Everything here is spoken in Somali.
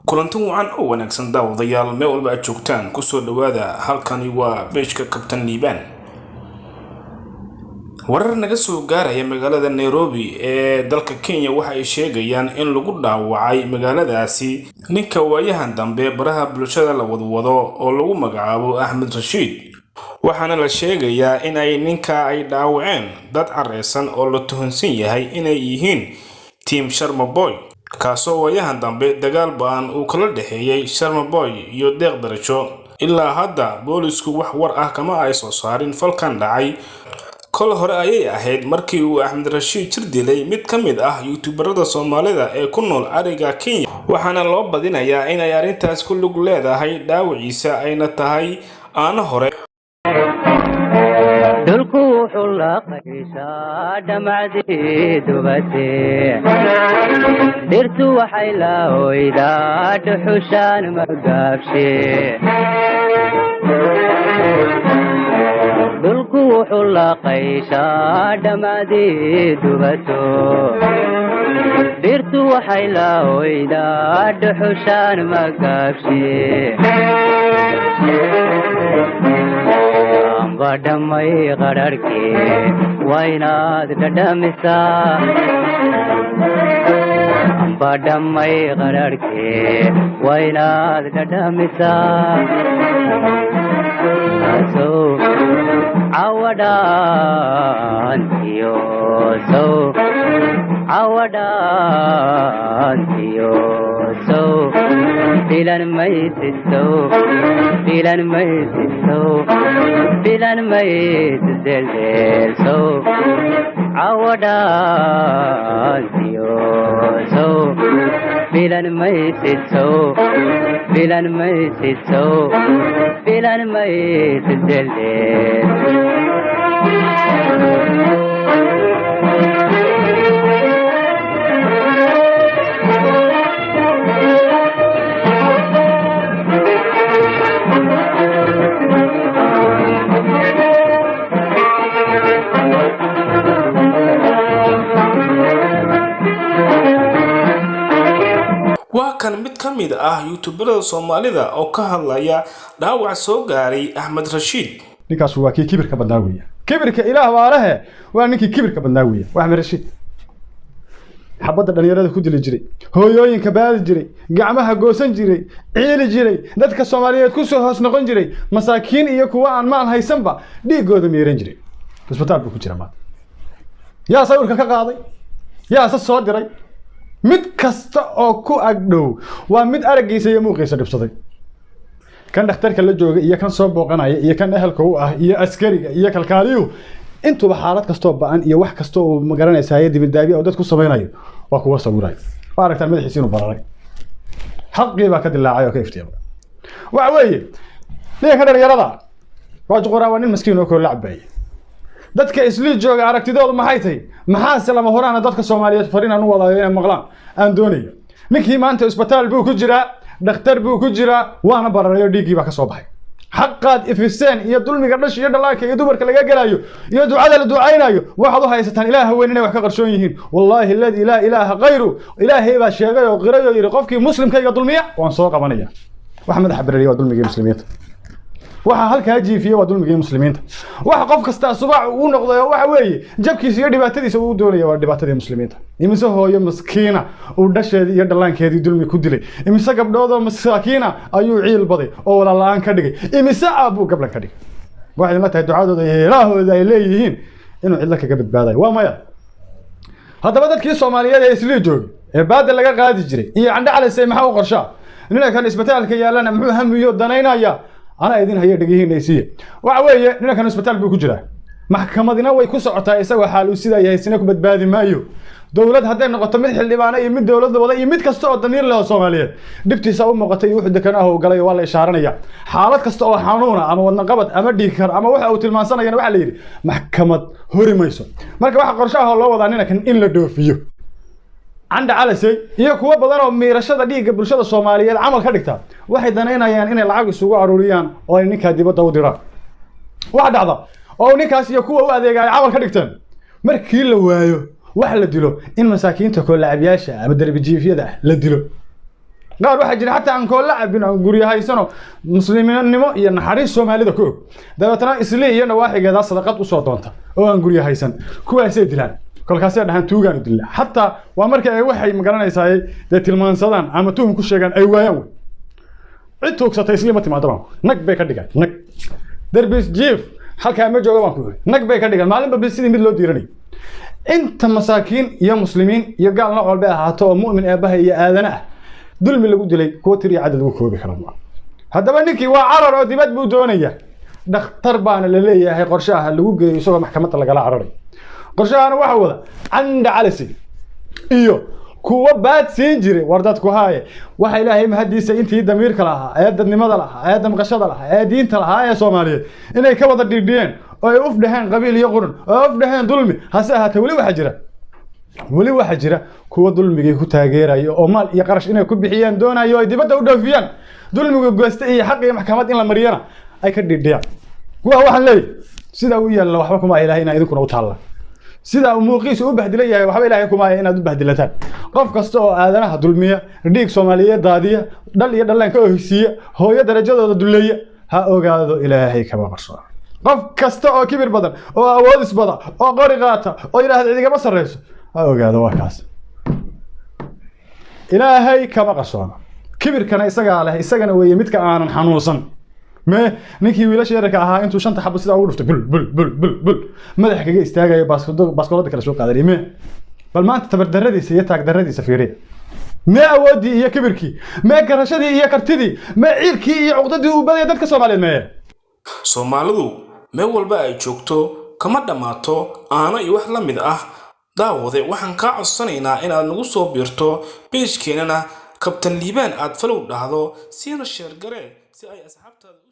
Kulanti wacan oo wanaagsan, daawadayaal, meel walba aad joogtaan, kusoo dhawaada. Halkani waa page-ka Kabtan Liibaan. Warar naga soo gaaraya magaalada Nairobi ee dalka Kenya waxa ay sheegayaan in lagu dhaawacay magaaladaasi ninka waayahan dambe baraha bulshada la wadwado oo lagu magacaabo Axmed Rashiid, waxaana la sheegayaa in ay ninka ay dhaawaceen dad careysan oo la tuhunsan yahay inay yihiin Team Sharma Boy, kaasoo waayahan dambe dagaal ba-an uu kala dhexeeyey Sharma Boy iyo Deeq Darajo. Ilaa hadda boolisku wax war ah kama ay soo saarin falkan dhacay. Kol hore ayay ahayd markii uu Axmed Rashiid jir dilay mid ka mid ah youtuberada Soomaalida ee ku nool ariga Kenya, waxaana loo badinayaa inay arrintaas ku lug leedahay dhaawaciisa, ayna tahay aano hore. Dhulku wuxuu laqaysaa dhamacdii dubate, dhirtu waxay lahoydaa dhuxushaan magaabshe. Dhulku wuxuu laqayshaa dhamacdii dubato, dhirtu waxay lahoydaa dhuxushaan magaabshe. Amba dhammay qadharhkii, waa inaad dhadhamisaa. Amba dhammay qadharhkii, waa inaad dhadhamisaa. Sow cawadhaantiyo, sow cawadhaantiyo, sow filan maysid, sow filan maysid, sow filan maysid deeldeel, sow cawadhaantiyo, sow filan maysid, sow filan maysid, sow filan maysid deeldeel. Waa kan mid ka mid ah youtuberada Soomaalida oo ka hadlaya dhaawac soo gaaray Axmed Rashiid. Ninkaas waa kii kibirka badnaa weeya. Kibirka Ilaah baa lehe. Waa ninkii kibirka badnaa weeya, waa Axmed Rashiid. Xabadda dhalinyarada ku dili jiray, hooyooyinka baadi jiray, gacmaha goosan jiray, ciili jiray, dadka Soomaaliyeed ku soo hoos noqon jiray, masaakiin iyo kuwa aan maal haysanba dhiigooda miiran jiray, isbitaal buu ku jira maanta. Yaa sawirka ka qaaday? Yaa se soo diray? Mid kasta oo ku agdhow waa mid araggiisa iyo muuqiisa dhibsaday. Kan dhakhtarka la jooga iyo kan soo booqanaya iyo kan ehelka u ah iyo askariga iyo kalkaaliyuhu, intuba xaalad kastoo ba-an iyo wax kasta oo magaranaysa hay dibindaabiya oo dad ku samaynayo waa kuwa sawirayo. Waa aragtaan madaxiisa inuu bararay, xaqii baa ka dilaacay oo ka iftiimay. Waxa weeye ninka dhalinyarada waa juquraa, waa nin maskiin oo koo la cabaayay. Dadka Islii jooga aragtidoodu maxay tahay? Maxaase lama horaana dadka Soomaaliyeed fariin aan u wadaayo inay maqlaan aan doonayo? Ninkii maanta isbitaal buu ku jiraa, dhakhtar buu ku jiraa, waana bararayo, dhiiggii baa ka soo baxay. Xaqaad ifiseen iyo dulmiga dhash iyo dhallaanka iyo dumarka laga gelayo iyo ducada la ducaynayo, waxaad u haysataan Ilaah weyn inay wax ka qarshoon yihiin. Wallaahi alladii laa ilaaha kayru, Ilaahay baa sheegay oo qiray oo yidhi: "Qofkii muslimkayga dulmiya waan soo qabanaya." Waxa madaxa bereriya waa dulmigii muslimiinta. Waxa halkaa jiifiya waa dulmigii muslimiinta. Waxa qof kasta subaac uu noqday oo waxa weeye jabkiisa iyo dhibaatadiisa uu doonaya waa dhibaatadii muslimiinta. Imise hooyo maskiina uu dhasheedii iyo dhallaankeedii dulmi ku dilay? Imise gabdhoodoo masaakiina ayuu ciil baday oo walaal-la-aan ka dhigay? Imise aabbuu gablan ka dhigay? Waxay idinla tahay ducadooda iyo ilaahooda ay leeyihiin inuu cidlo kaga badbaadayo? Waa maya. Haddaba dadkii Soomaaliyeed ee Islii joogay ee baada laga qaadi jiray iyo Candho Calisay, maxaa u qorshaa? Ninkan isbitaalka yaallana muxuu hamiyo danaynaya? Anaa idin haya, dhegihiinaysiiye. Waxa weeye ninkan isbitaal buu ku jiraa. Maxkamadina way ku socotaa, isagoo xaal uu sidaa yahay sina ku badbaadi maayo. Dowlad hadday noqoto, mid xildhibaana iyo mid dowladda wada iyo mid kasta oo damiir leh oo Soomaaliyeed, dhibtiisa u muuqatay iyo wuxuu dekan ah uu galay waa la ishaaranaya. Xaalad kasta oo xanuuna ama wadnaqabad ama dhiig kar ama waxa uu tilmaansanayana, waxaa la yidhi maxkamad hori mayso. Marka waxa qorshaha loo wadaa ninkan in la dhoofiyo. Candha Calasey iyo kuwo badan oo miirashada dhiigga bulshada Soomaaliyeed camal ka dhigta waxay danaynayaan inay lacag isugu aruuriyaan oo ay ninkaa dibadda u diraan. Waxa dhacda oo ninkaas iyo kuwa u adeega ay camal ka dhigteen, markii la waayo wax la dilo, in masaakiinta koolacabyaasha ama darbijiifyada ah la dilo. Qaar waxaa jira xataa aan koolla cabin oo guryo haysano, musliminnimo iyo naxariis Soomaalida ku og, dabeetana Islii iyo nawaaxigeeda sadaqad usoo doonta oo aan guryo haysan. Kuwaasay dilaan, kolkaasay dhahaan tuugaanu dilaa. Xataa waa marka ay waxay magaranaysaa dee tilmaansadaan ama tuhum ku sheegaan ay waayaan. Wey cid tuugsatay Islii ma timaado baan ku, nag bay ka dhigaan. Nag darbis jiif halkaa ma jooga baan ku yiri, nag bay ka dhigaan. Maalinba bis sidii mid loo diiranayo. Inta masaakiin iyo muslimiin iyo gaal nooc walba ahaato oo mu'min eebbaha iyo aadana ah dulmi lagu dilay, kuwa tiriya cadad lagu koobi kara ma. Haddaba ninkii waa carar oo dibad buu doonaya. Dhakhtar baana la leeyahay qorshaha lagu geeyo isagoo maxkamadda lagala cararay. Qorshahana waxa wada Candha Calisi iyo kuwa baad siin jiray. War dadku haaye, waxa Ilaahay mahadiisa intii damiirka lahaa ee dadnimada lahaa ee damqashada lahaa ee diinta lahaa ee Soomaaliyeed inay ka wada dhigdhiyeen oo ay uf dhaheen qabiil iyo qurun oo ay uf dhaheen dulmi. Hase ahaatee weli waxaa jira kuwa dulmigii ku taageeraya oo maal iyo qarash inay ku bixiyaan doonayo, ay dibadda u dhoofiyaan dulmiga gooste iyo xaq iyo maxkamad in la mariyana ay ka dhidhiyaan. Kuwa waxaan leeyahay, sida uu yaalla waxba kuma Ilaahay inaa idinkuna u taalla. Sida uu muuqiisa u bahdilan yahay waxba Ilaahay kuma haya inaad u bahdilataan. Qof kasta oo aadanaha dulmiya, dhiig Soomaaliyeed daadiya, dhal iyo dhallaan ka ohisiiya, hooyo darajadooda duleeya, ha ogaado Ilaahay kama qarsoon. Qof kasta oo kibir badan oo awoodis bada oo qori qaata oo yidhaahda cidigama sarreyso, ha ogaado waa kaas, Ilaahay kama qarsoona. Kibirkana isagaa leh, isagana weeye midka aanan xanuunsan. Mee ninkii wiilasha yararka ahaa intuu shanta xabo sidaa ugu dhuftay, bul bul bul bul bul madaxa kaga istaagayo, baaskoolada kale soo qaadanay? Mee bal maanta tabardarradiisa iyo taagdarradiisa fiiriya. Mee awooddii iyo kibirkii? Mee garashadii iyo kartidii? Mee ciilkii iyo cuqdadii uu badaya dadka Soomaaliyeed? Mee? Soomaalidu meel walba ay joogto kama dhammaato aano iyo wax la mid ah. Daawade, waxaan kaa codsanaynaa inaad nagu soo biirto page-keenana Kabtan Liibaan aad follow dhahdo, siina share garee si ay asxaabtaada.